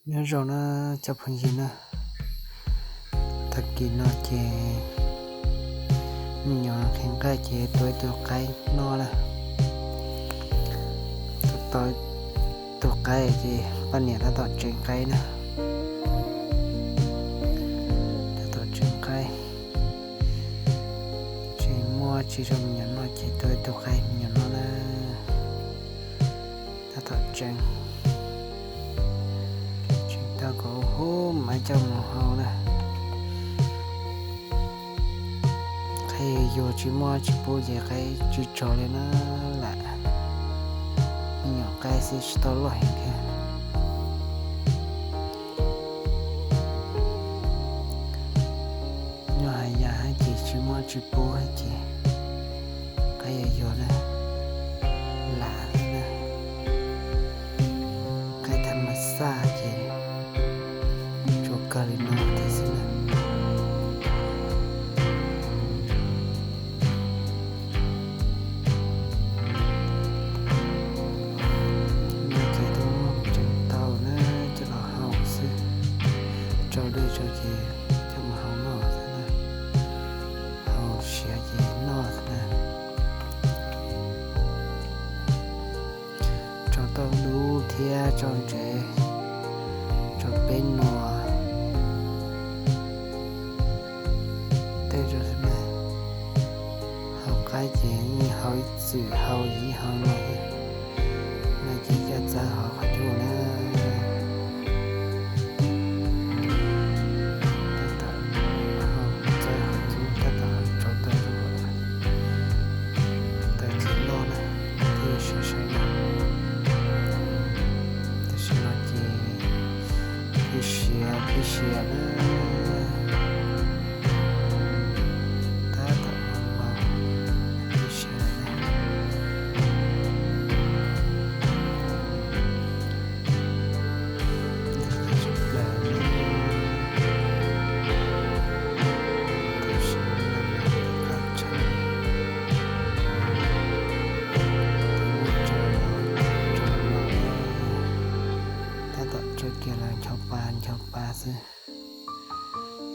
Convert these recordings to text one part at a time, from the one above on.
Nyob zoo na cov phooj ywg na, tag kis no ces me nyuam qhia nqaij ces tua ib tug qaib noj na. Tua tau tus qaib ces poj niam tab tom tsev qaib na. Tab tom tsev qaib, tsis muaj tsis zoo me nyuam noj ces tua ib tug qaib me nyuam noj na. Tab tom tsev, tsev tau kom ua hub mam coj mus hau na. Qaib yuag tsis muaj tsis pub ces qaib tsis tsog li na. Lam me nyuam qaib xwb tsis tau loj heev thiab. Nyob hais yam hab ces tsis muaj tsis pub hab ces qaib yuag yuag na, lam xwb na. Qaib thaj mas xaj ces tsuas kawg li no thiab xwb na. No ces tub tseem tau na, coj los hau xwb, tsau dej tsau ces coj mus hau noj xwb na, hau siav ces noj xwb na. Tsau tauj dub thiab tsau ntsev, tsau peb nua tej rau xwb na. Hau qaib ces yeej hau ib txwm hau ib hau no, no ces coj txawb hauv qhov cub na. Tab tom hau txawb hauv cub tab tom tsau tau zoo, tau tsis loj na, thiaj siav sai na. Tam sim no ces pib siav pib siav na, tab tom ua npau pib siav na. Tab tom tsau kiag los ncho pa ncho pa xwb.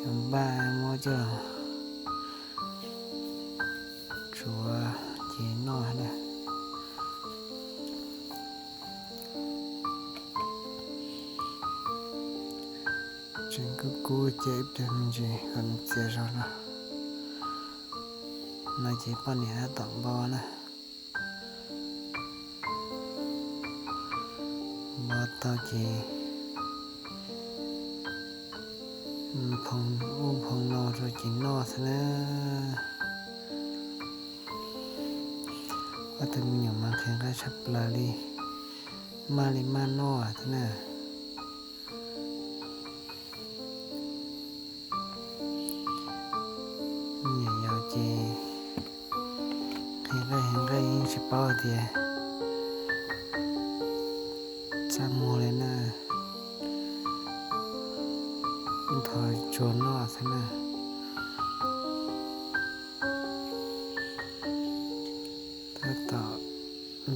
Yog npaj muab coj tsuav ces noj na. Tseem kub kub ces ib pliag me ntsis kom nws txias zog no. No ces poj niam tab tom npau na. Npau tau ces phoo ub phoo no rau ces noj xwb na. Ob tug me nyuam mas qhia nqaij tshaj plaws li, maj li maj noj xwb na. Me nyuam yaus ces qhia nqaij qhia nqaij yeej tsis paub tias txaj muag li na, nthos tsuag noj xwb na. Tab tom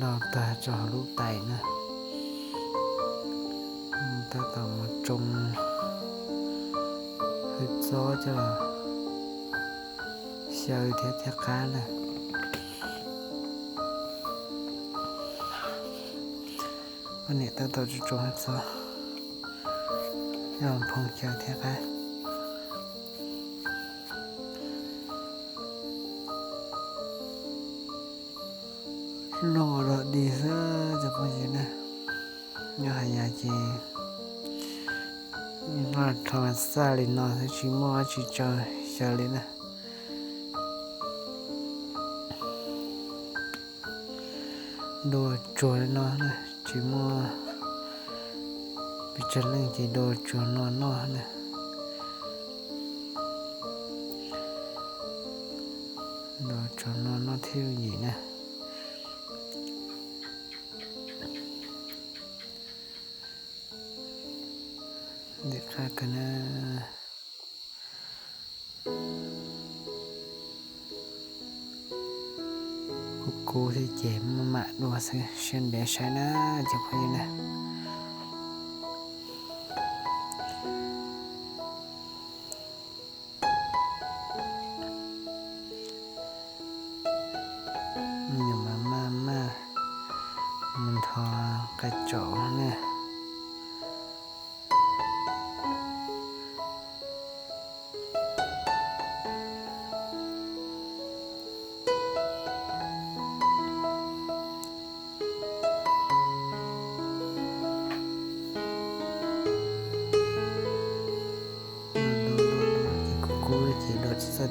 laug tag rau hauv lub tais na, tab tom mus tsoo hwj txob coj los xyaw thiab thiaj qab na. Poj niam tab tom tsoo tsoo hwj txob, coj los phoo xyaw thiaj qab. Noj dog dig xwb cov phooj ywg na. Nyob hais yas ces noj tho xaj li no xwb tsis muaj dab tsi tso xyaw li na. Dua tsuag li no na, tsis muaj pes tsawg leej ces dua tsuag no noj na. Dua tsuag no noj thiaj yooj yim na. Ntxim qab kawg na. Kub kub thiab ces maj mam dua xwb, siab ntev saib na cov phooj ywg na.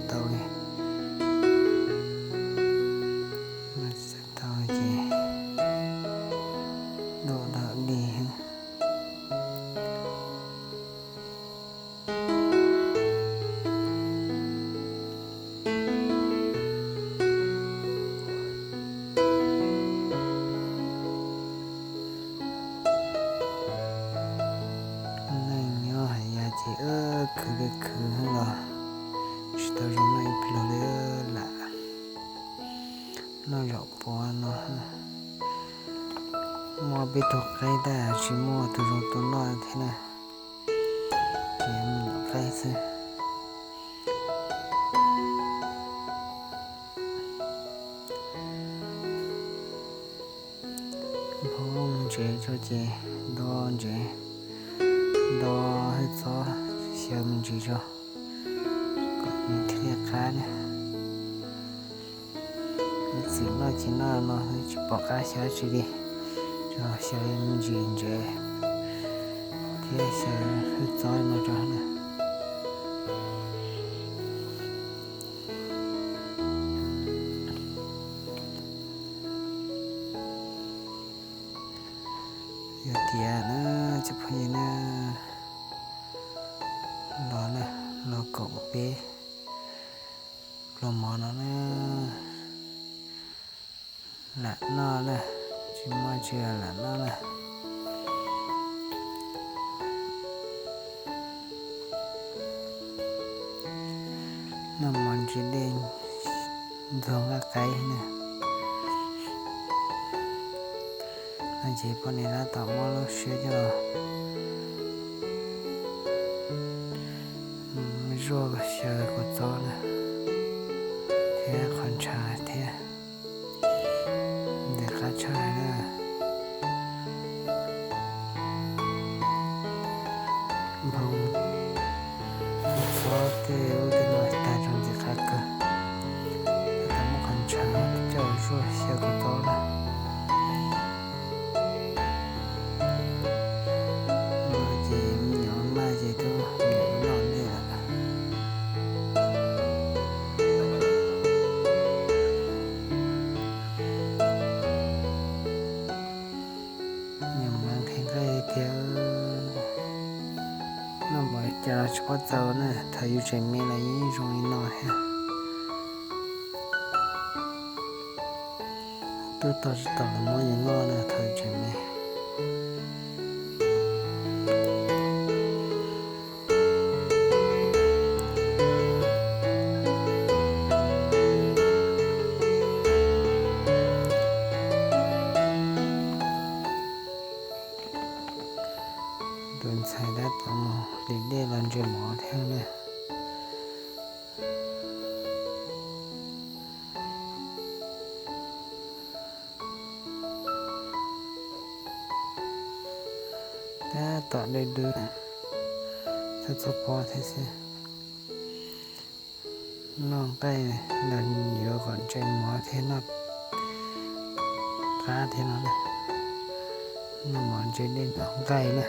tau li. Tau ces dua dawm li. Neej nyob hais yas ces khwv li khwv los tsis tau zoo noj ib pluag li lam noj zaum puav no. Muaj peb tug qaib tab tsis muaj tus zoo tua noj thiab na, ces mus nyuam qaib xwb. Nphau ntsev tso ces do ntsev, do hwj txob xyaw me ntsis tso kom nws thiaj li qab na. Ib txwm noj ces noj no tsis pom qab xyaw tsi li, tso xyaw me ntsis ntsev thiab xyaw hwj txob no tso na. Yog tias na, cov phooj ywg na, los na, los koom peb pluas mov no na, lam noj na, tsis muaj tsi lam noj na. Noj mov ntsis dej ntxuag nqaij qaib na. No ces poj niam tab tom muab lub siab coj los zuaj xyaw kua txob na, thiab qhov ntshav thiab. Ntxim qab tshaj na. Nphau txob tej ub tej no tag zog ntxim qab kawg. Tab tom muab qhov ntshav coj zuaj xyaw kua txob na. No ces me nyuam maj ces twb me nyuam noj dej lawm. Nyuam maj nqhis nqaij tiag. Noj mov cas los tsis paub txaus na, thaum yus tseem me los yeej zoo li no thiab. Twb tau tsis tau los muab yus noj na thaum yus tseem me. Tus ntxhais tab tom mus hliv dej los ntsia mov thiab na. Tab tom dub dub, txhob txhob pob thiab xwb. Noj nqaij los yuav kom ntse mov thiab noj qab thiab no na. Noj mov ntse dej noj nqaij na.